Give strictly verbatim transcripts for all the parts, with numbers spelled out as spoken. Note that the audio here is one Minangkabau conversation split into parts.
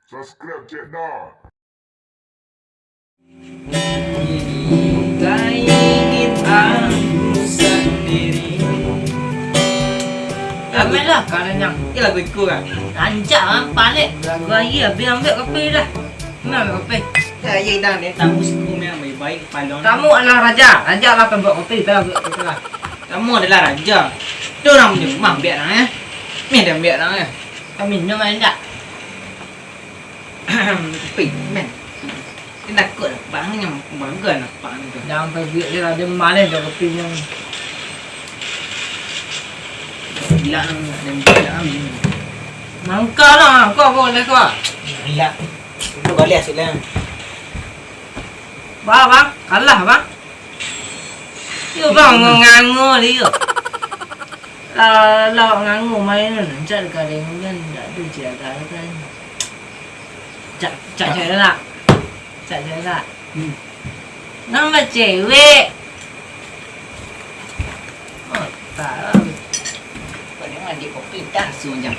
Subscribe cek dah. Ingin aku sendiri. Ambil lah, kalau yang. Ini lagu ikut kan? Rancak lah, panik. Lagu aia, habis ambil kopi dah. Nah, ambil kopi. Ya, ya, dah, ni. Tamu siku yang baik-baik, palong. Kamu adalah raja. Raja lah pembuat kopi, dah, ambil kopi lah. Kamu adalah raja. Tu orang punya rumah, ambil lah, eh. Ni dah ambil lah, eh. Kami minum, enggak? Kopi, men. Dia takut lah, bang, yang bangga nampak ni tu. Jangan pergi dia lah, dia malas dah kopi ni. Gila, dia gila, men. Mangka lah, kau apa boleh kau? Gila. Itu balik hasilnya. Bah, bang, kalah, bang. Yo, bang, nganggur dia. Lah, lah nganggur main tu, cak kadang kan, tak ada cerita kan. Cak, cak, cak nak. Cak, cak nak. Hmm. Nambah cewek. Oh, tak lah. Kau jangan di kopi dah, semua jam.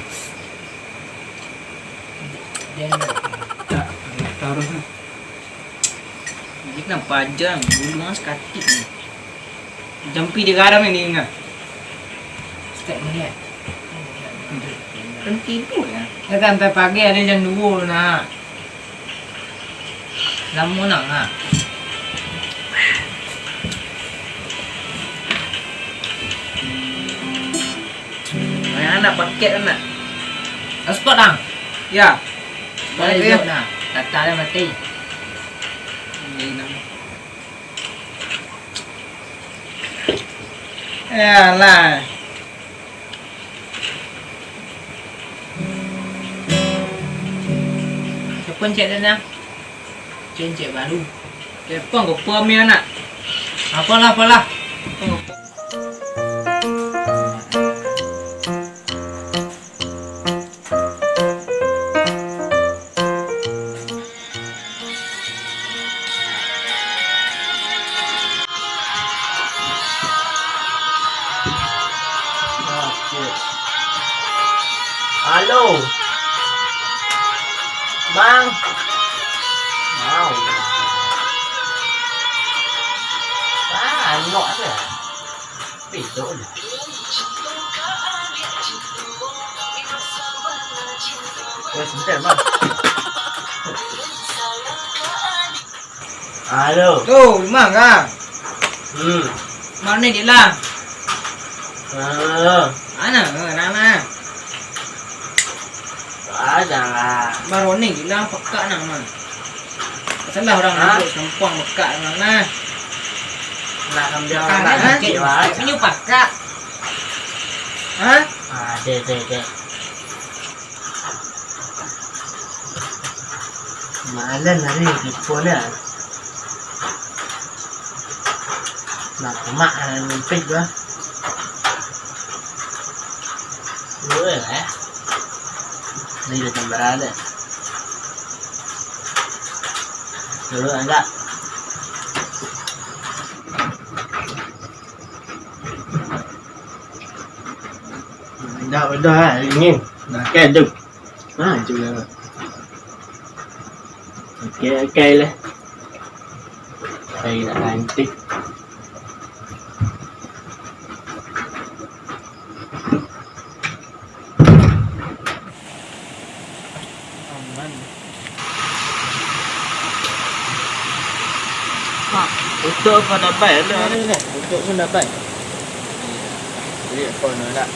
Dia nak. Tak, tak taruh lah. Jadi kenapa aja bulu mah sakatik ni. Jampi di garam ini, nah. Setiap minit. Kan tidur ya. Ya kan, sampai pagi ada jam dua nak. Lama nak, nak. Yang nak paket kan, nak? Hotspot, Ang? Ya. Boleh. Boleh ya? Jawab, nah. Data dah mati. Ini nama. Yalah. Siapa encik tu, nah? Encik, encik baru. Telepon ko, apa Amir nak? Apalah, apalah. Oke. Halo. Bang. Mau. Ah, anok aja. Beda lah. Weh, sebentar, Bang. Halo. Tu, rumah kah? Hmm. Mana dia lah? Ah. Mana? Mana? Ah, jangan. Baru ni bilang pekak nang mah. Salah orang. Hah? Nak sempang pekak nang mah. Nak ambil. Tangan orang sakit, wah. Minum pakak. Hah? Ah, dek, dek, dek. Malam hari tipu lah. Nak mak, ah, mimpi gua. Dua lah, eh. Ni dah tambah ada. Dulu agak. Dah, dah, ah, ini. Dah, kan, tu. Ha, tu lah. Okey, okey lah. Saya nak ganti. Aman. Ha, utuak pun dapat, elok. Utuak pun dapat. Duit pun nak.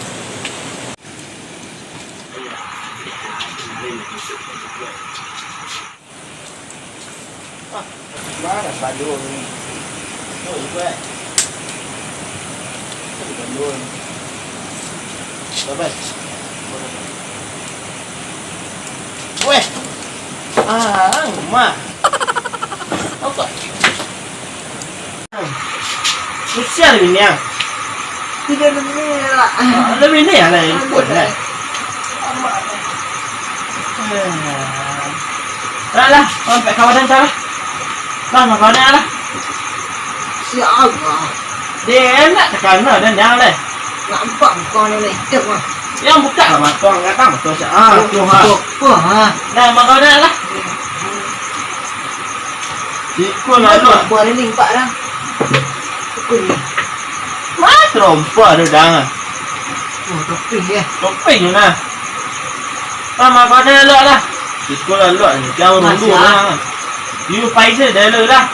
Ah, mana balun ni? Oh, ibu, eh. Balun. Bye-bye. Weh. Ah, rumah. Apa? Usia lebih ni ah. Tiga lebih ni lah. Ah, lebih ni lah, ikut lah. Alah, lah, sampai kawan dah lah. Lah, kawan dah lah. Siap lah. Dia enak tekan lah, dan jangan lah. Nampak muka ni, hitam lah. Yang buka lah mato, angkat lah mato siap. Ah, tu ha. Apa, ha? Nah, makan dah lah. Iko lah, Aduh, buah ni empat dah. Apa ni? Wah, terompa tu dah. Oh, topping dia. Topping tu nah. Ah, makan dah lah lah. Iko lah lah ni. Jangan Masih rundu ah. lah. You pai je dah lah lah.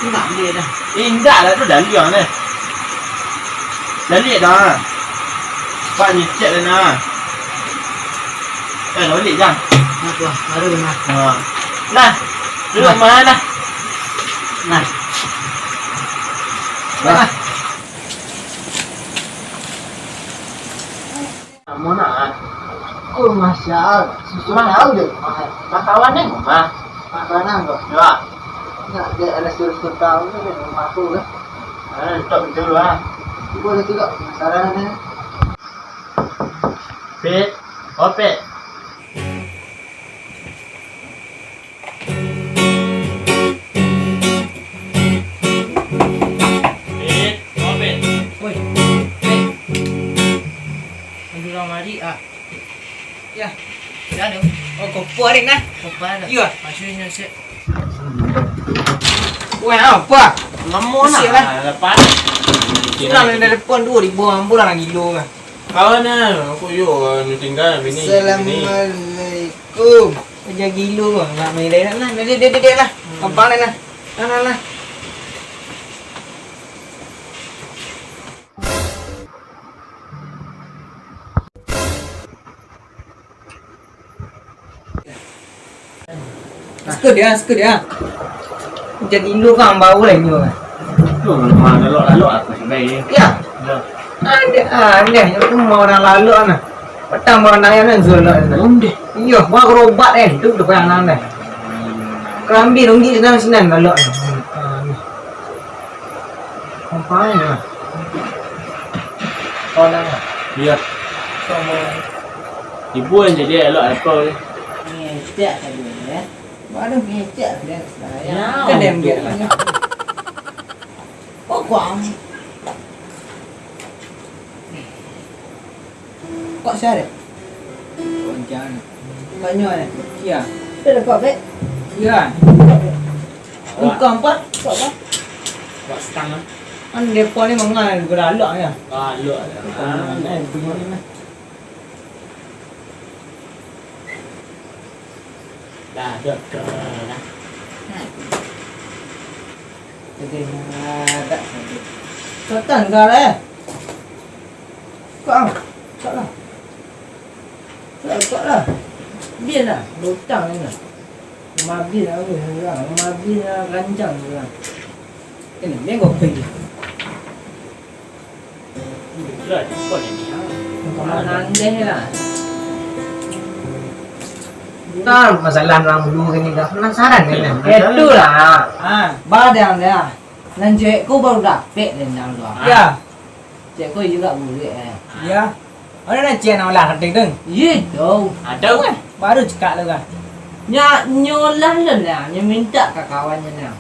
Indak dia dah. Eh, indak lah tu dah liang dah. Dah liang dah. Pak nyicak dah nah. Eh, dah balik jam. Nah, tu lah. Baru dah nah. Ha. Nah. Duduk Nah. mana nah? Nah. Nah. Namo nak? Aku Masya Allah. Susu Mah. tahu deh. Mah. Mah kawan ni, Mah. Mah kawan kau? Ya. Nak dia ada susu tahu tu dia rumah aku kan. Ah, stop itu lah. Cuba dia juga penasaran kan. Pit. Oh, Pit. Pit, oh, Pit. Oi, Pit. Aduh, lah mari ah. Ya. Ya, ada. Oh, kopo ada nah. Kopo ada. Iya. Maksudnya, Sek. Wah, apa? Namo Siap lah. lah. Lepas. Surang dari depan tu, di bawah ambo lah gilo lah. Kawan lah, aku yo, anu tinggal, bini, bini. Assalamualaikum. Kerja gilo lah, nak main lain lah. Nah, dia, dia, dia, dia lah. Gampang lah, nah. Nah, nah, nah. Suka dia, suka dia. Jadi lu kan bau lah inyo kan. Tu memang lalok-lalok aku sebaik. Ya. Ya. Ada, ada yang tu mau orang lalok nah. Petang orang nanya nah suruh lalok nah. Ondeh. Iyo, mau berobat eh, tu tu payah nang dah. Kerambi ronggi senang-senang lalok nah. Ah, ni. Sampah ni lah. Kau dah lah. Iya. Kau mau Ibu yang jadi elok apa ni? Ngecek saja ya. Baru ngecek dia. Ya, Kan dia oke ambil lah. lah. Oh, kuang. Kok saya ada? Kok jangan. Banyak ada. Iya. Dia dapat, Bek? Iya. Engkau apa? Kok apa? Kok setengah. Kan depo ni mangan, galak ya. Galak ya. Ah, eh, begini lah. Dah, dah, dah, dah. Jadi, dah, dah. Sotan kau lah, eh. Kau, kau lah. Kau, kau lah. Biarlah, berhutang ni lah. Mabin lah, weh, orang. Mabin lah, ranjang orang. Ini, dia kau pergi. Kamana andeh lah. Kan masalah urang dulu kan ni dah penasaran kan. Itulah. Ha, badang dah. Nan cewek ko baru dapek dendam tu. Ya. Cewek ko juga bulik eh. Ya. Mana nak cewek nak olah kata tu? Iya tu. Ada kan? Baru cakap tu kan. Nya nyolah lah lah, nya minta ka kawannyo nah.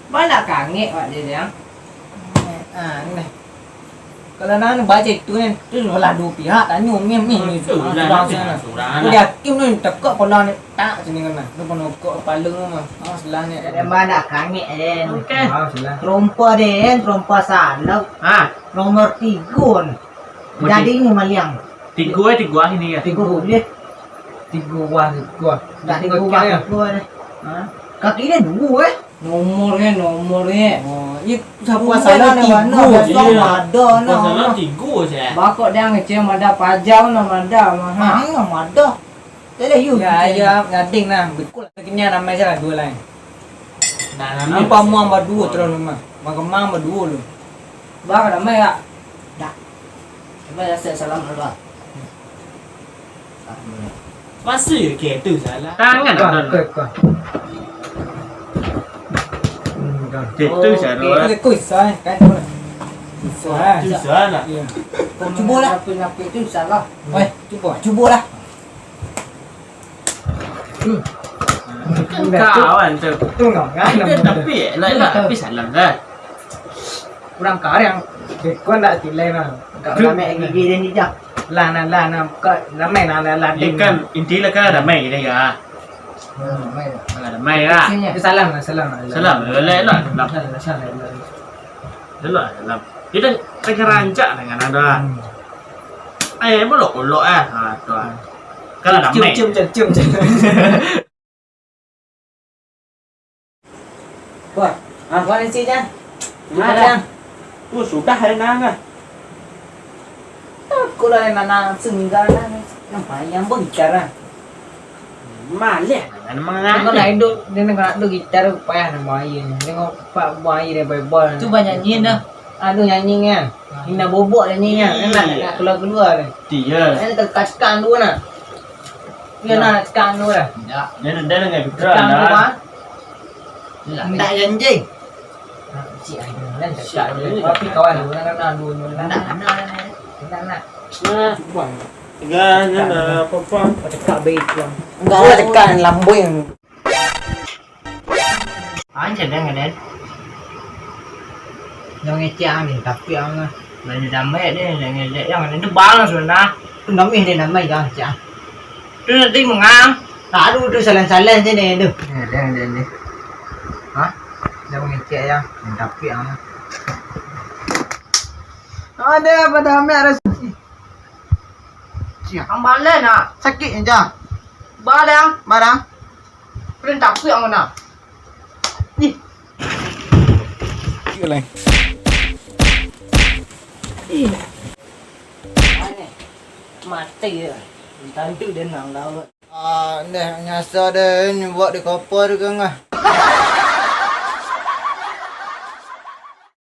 Mana kangek wak dia dah. Ah, nah. Kalau nak baca itu kan, tu salah dua pihak, tanyo meh meh. Hmm, tu lah, surang, surang, surang surang. Aku lah. Yakin tu, tekak pala ni, tak sini kan. Tu pun okok kepala tu mah. Ah, salah ni. Dia mana kangek eh. Okey. Ah, salah. Terompa dia, terompa salah. Ha. Nomor tiga ni. Jadi ni maliang. Tiga eh, tiga ah ini ya. Tiga boleh. Tiga wah, tiga. Tak tiga wah, tiga ni. Ha? Kaki dia dua eh. Nomor ni, nomor ni. Oh, ni siapa salah tiga? Biasa ada nah. Masalah tiga saja. Bakok dia ngecek mada pajau nah mada mah. Ah, mada. Tadi you. Ya, ya, gading nah. Betul. Kini ramai saja dua lain. Nah, ramai. Apa muang berdua terus rumah? Magemang berdua lu. Bah, ramai tak? Dah. Apa ya, saya salam dulu lah. Masa ya kereta salah? Tangan Kau, dah kau, kau. Hmm, dah. Kereta salah. Okey. Okey, kau susah, eh. Kan kau. Susah, eh. Susah nak? Ya. Cubalah. Apa-apa tu salah. Hmm. Weh, cuba. Cubalah. Hmm. Kan kawan tu. Tu enggak, kan? Tapi, eh, lah, lah, tapi salah dah. Kurang karang. Beko ndak tilai mah. Kau ramai gigi dia ni, Jang. Lah, nah, lah, nah. Kau ramai, nah, lah, lah. Iyo kan, inti lah kan damai kita ya. Nah, damai lah. Lah, damai lah. Salam lah, salam lah. Salam, elok, elok, salam. Salam, salam, salam. Elok, salam. Kita, kita rancak dengan ada. Hmm. Eh, bolok-bolok, eh. Ha, tu, ah. Kalau damai. Cium, cium, cium, cium, cium. Wah, ah, wah, nasi, Jang. Sudah, Jang. Oh, sudah, eh, nang, ah. Takutlah, eh, nang, nang, sungguh lah, eh. Nampak yang bongkar, ah. Maleh, nang, nang, nang. Kau nak hidup, dia nak, nak tu gitar, payah nak buang air. Tengok, pak buang air dia, bebal. Tu banyak nyin dah. Aduh, nyanyi kan. Indak bobok nyanyi kan. Kan nak, nak keluar-keluar kan. Iya. Kan terkacang dulu nah. Iya nah, cekak dulu lah. Indak. Dia, dia dengan Fitra. Cekak dulu, lah. Bang. Indak janji. Nah, cik, ayo, kan cekak dulu. Tapi kawan dulu, kan, kan, dulu, dulu, kan. Indak, indak, indak. Indak, indak. Nah. Bang. Enggak, enggak, enggak apa-apa. Kau cekak baik, Bang. Enggak, cekak lambuang. Anjir, den, den. Yang ngecek ang ni, tapi ang lah. Lah, dia damai dia, dia ngecek. Yang ada tu bang sudah. Namih dia damai, jangan ngecek ang. Tu nanti mengang. Tak ada tu salah-salah je ni tu. Ni, dia, dia, dia. Hah? Dia ngecek yang, yang tapi ang lah. Ada apa damai ada sakit? Siang. Ang balai nak. Sakit je. Barang. Barang. Paling takut ang mana? Ih. Cik lain. Ih. Aneh. Mati je. Tantu dia nang lawan. Ah, ndeh nyasa deh nyuwak di kapal tu kan ah.